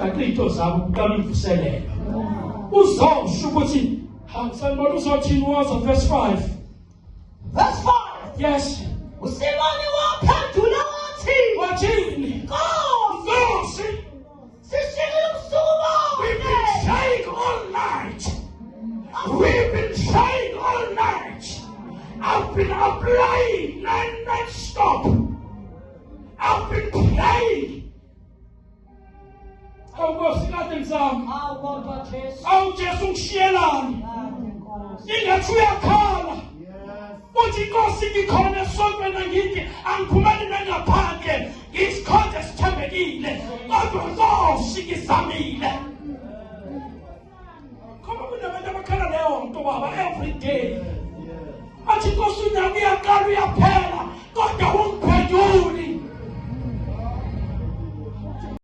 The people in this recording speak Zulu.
Uzogaqa into zabo kuqala imvuselelo. Uzosho ukuthi sanibona uzothini woza verse 5. Verse 5. Yes. USimoni waphendula wathi, Wathini? Nkosi, Nkosi, sishiyile ubusuku we've bonke. been trying all night. We've been trying all night. I've been applying non-stop. I've been praying. Awu Nkosi kade ngizama. Awu kodwa Jesu. Awu Jesu ngishiyelani. Kade Nkosi. Ingathi uyakhala. Uthi inkosi ngikhona esontweni angithi angiphumeli nangaphandle ngisikhonze esithembekile kodwa Nkosi ngizamile. Ngoba kunabantu abakhala leyo nto baba every day. Athi inkosi unyaka uyaqala uyaphela kodwa ungiphenduli.